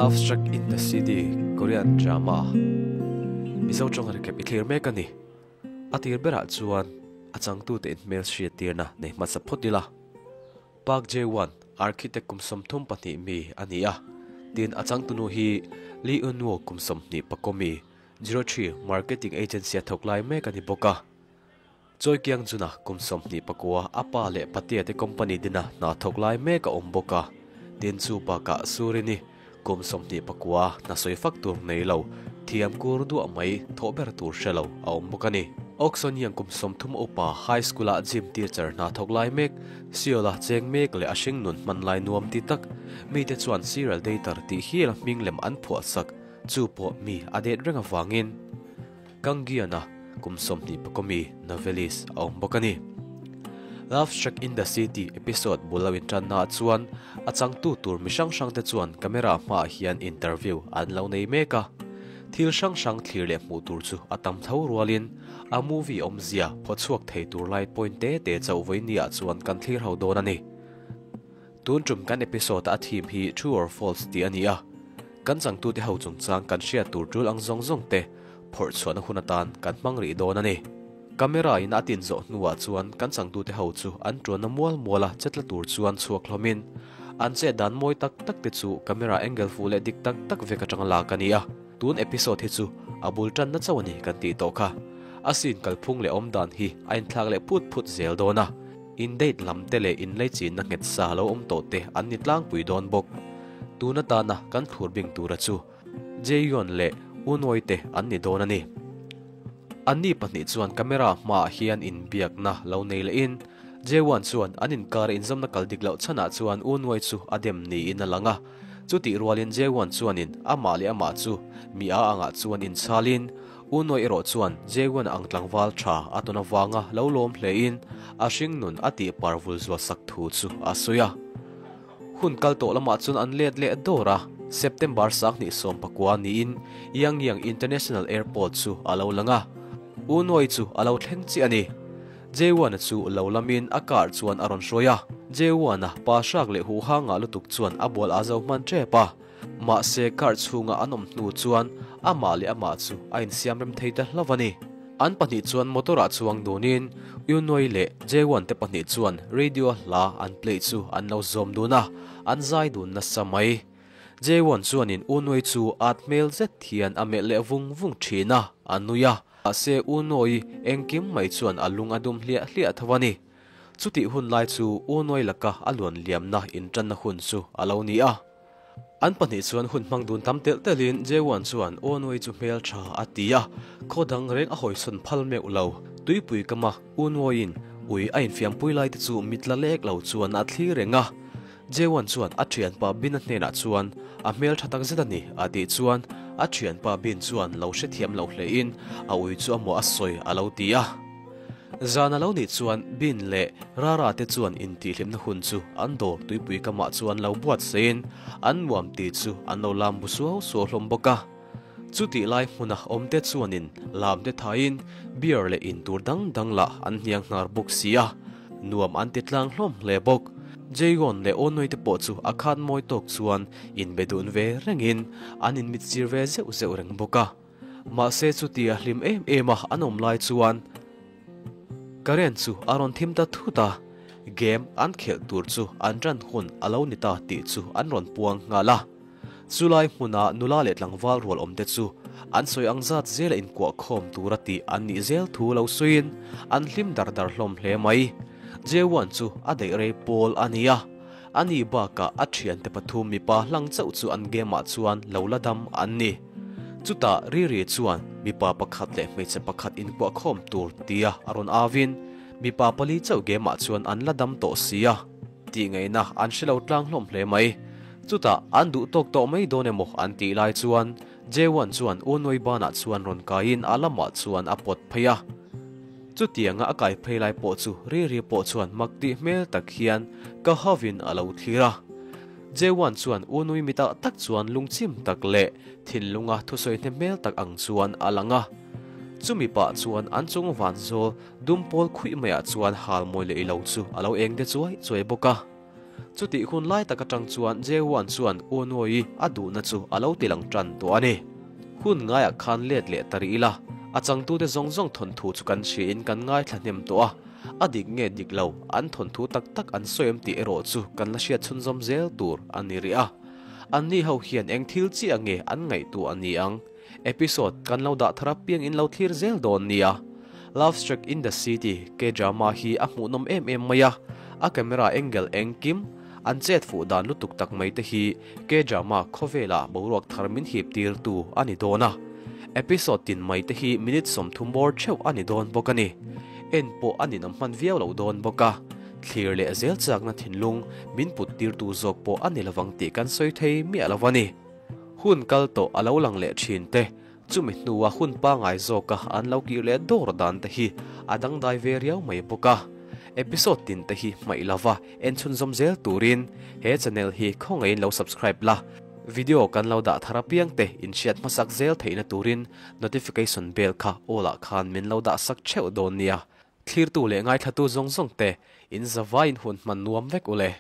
Love Struck in the City Korean drama Mizo tawng recap i thlir mek a ni. A tir berah chuan a changtute inhmel hriattirna nei hmasa phawt ila. Park Jae-won, architect kum 32 mi a ni a, tin a changtunu hi Lee Eun-woo kum 21 mi, 03 marketing agency a thawk lai mek a ni bawk a. Choi Kyung-jun-a kum 29 a pa leh patea te company dina hna thawk lai mek a awm bawk a, tin chu bakah Surin-i kum 29 hna sawi fak tur nei lo, thiam kur duah mai thawh ber tur hre lo a awm bawk a ni. Okson hian kum 30 upa high school-ah gym teacher hna thawk lai mek, Seoul-a cheng mek leh a hringnun hman lai nuam ti tak, mite chuan serial dater tih hial hming lem an phuahsak, chu pawh mi a det reng avangin. Kanggiana kum 21 mi novelist a awm bawk a ni. Love Struck in the City episode bul lo intannaah chuan a changtu tur mi hrang hrangte chuan camera hmaah hian interview an lo nei mek a. Thil hrang hrang thlir leh hmuh tur chu a tam tho rualin a movie awmzia phawchhuak thei tur lai point te te chauh vawinia chuan kan thlir ho dawn a ni. Tun tum kan episode a theme hi True or False tih a ni a. Kan changtute ho chungchang kan hriat tur tul ang zawng zawng te phawrh chhuahna hun atan kan hmang rih dawn a ni. Camera in a tin zawh hnuah chuan kan changtute ho chu an tuanna mual muala chetla tur chuan chhuak hlawmin an chet dan mawi tak tak te chu camera angle fuh leh dik tak tak vek atanga lak a ni a. Tun episode hi chu a bul tanna chauh a ni kan tih tawh kha. A scene kalphung leh awm dan hi a inthlak leh phut phut zel dawn a. In date lam te leh in leichinna nghet sa lo awm tawh te an ni tlangpui dawn bawk. Tun atana kan thlur bing tura chu Jaehyun leh Unoi te an ni dawn a ni. Anni pahnih chuan camera hmaah hian inbiakna lo nei lehin Jaewon chuan an inkar inzawmna kal dik loh chhanah chuan Unoi chu a dem niin a lang a. Chutih rualin Jaewon chuanin amah leh amah chu mi a angah chuan inchhalin Unoi erawh chuan Jaewon ang tlangval tha a tawn avanga lo lawm hlein a hringnun a tih parvul zual sak thu chu a sawi a. Hun kal tawh lamah chuan an let leh dawr a, September 2019 niin Yangyang International Airport chu a lo lang a. Unoi chu a lo thleng chiah a ni. Jaewon-a chu lo lamin a car chuan a rawn hruai a. Jaewon-a pa hrak leh huhangah lutuk chuan a bual a zo hman tep a. Mahse car chhunga an awm hnu chuan amah leh amah chu a insiam rem thei ta hlauh a ni. An pahnih chuan motor-ah chuang dunin Unoi leh Jaewon te pahnih chuan radio hla an play chu an lo zawm dun a, an zai dun nasa mai. Jaewon chuanin Unoi chu at hmel zet hian a melh leh vung vung thin a, a nui a. Mahse Unoi engkim mai chuan a lung a dum hliah hliah tho a ni. Chutih hun lai chu Unoi laka a luan liamna intanna hun chu a lo ni a. An pahnih chuan hun hmang dun tam telh telhin Jaewon chuan Unoi chu hmel tha a ti a, khaw dang reng a hawisawn phal meuh lo. Tuipui kama Unoiin ui a infiampui lai te chu mit la lek lo chuan a thlir reng a. Jaewon chuan a thianpa Bin-a hnenah chuan a hmel tha tak zet a ni a tih chuan a thianpa Bin chuan lo hrethiam lo hlein a ui chu a maw a sawi a lo ti a. Zan a lo nih chuan Bin leh Rara te chuan intihhlimna hun chu an dawr tuipui kamah chuan lo buatsaiin an nuam tih chu an lo lam bu suau suau hlawm bawk a. Chutih lai hmuna awmte chuanin lam te thaiin beer leh in tur dang dang lah an hniang hnar bawk si a, nuam an ti tlang hlawm hle bawk. Jaegon leh Onoi te pawh chu a khat mawi tawk chuan inbe dun ve rengin an inmitsir ve zeuh zeuh reng bawk a. Mahse chutia hlim em em a an awm lai chuan current chu a rawn thim ta thut a, game an khelh tur chu an ran hun a lo ni ta tih chu an rawn puang nghal a. Chulai hmuna nula leh tlangval rual awmte chu an sawi ang zat zela inkuah khawm tura tih an nih zel thu lo sawiin an hlim dar dar hlawm hle mai. Jaewon chu a daih rei pawl a ni a, ani bakah a thiante pathum mipa hlang chauh chu an game ah chuan lo la dam an ni. Chutah Riri chuan mipa pakhat leh hmeichhe pakhat inkuah khawm tur tia a rawn avin mipa pali chauh game ah chuan an la dam tawh si a. Tih ngaihna an hre lo tlang hlawm hle mai. Chutah an duh tawk tawh mai dawn emaw an tih lai chuan Jaewon chuan Unoi banah chuan rawn kaiin a lamah chuan a pawt phei a. Chutianga a kai phei lai pawh chu Riri pawh chuan mak tih hmel tak hian ka hawin a lo thlir a. Jaewon chuan Unoi mitah tak chuan lungchim tak leh thinlunga thusawi hne hmel tak ang chuan a lang a. Chumi pah chuan an chung van zawl Dum pawl khuih maiah chuan hal mawi leh ilo chu a lo eng de chuai chuai bawk a. Chutih hun lai tak atang chuan Jae-won chuan Unuoi a duhna chu a lo ti lang tan tawh a ni. Hun ngaiah khan let leh ta rih ila, a changtute zawng zawng thawnthu chu kan hriain kan ngaithla hnem tawh a, a dik nge dik lo, an thawnthu tak tak an sawi em tih erawh chu kan la hriat chhunzawm zel tur a ni rih a. Anni ho hian eng thil chiah nge an ngaihtuah a ni ang? Episode kan lo dah thar apiang in lo thlir zel dawn nia. Love Struck in the City K-drama hi a hmuhnawm em em mai a, a camera angle engkim, an chet fuh dan lutuk tak mai te hi K-drama khawvela boruak thar min hip tir tu a ni dawn a. Episode tin mai te hi minute 30 bawr theuh a ni dawn bawk a ni. En pawh a ninawm hman viau lo dawn bawk a. Thlir leh zel chakna thinlung min put tir tu zawk pawh a ni lovang tih kan sawi thei miah lo a ni. Hun kal tawh a lo lang leh thin te, chumi hnua hun pangai zawka an lo kir leh dawr dan te hi a dangdai ve riau mai bawk a. Episode tin te hi hmaih lova en chhunzawm zel turin he channel hi khawngaihin lo subscribe la, video kan lo dah thar apiang te inhriat hmasak zel theihna turin notification bell kha all ah khan min lo dah sak theuh dawn nia. Thlirtu leh ngaithlatu zawng zawng te in zavaiin hun hman nuam vek ule.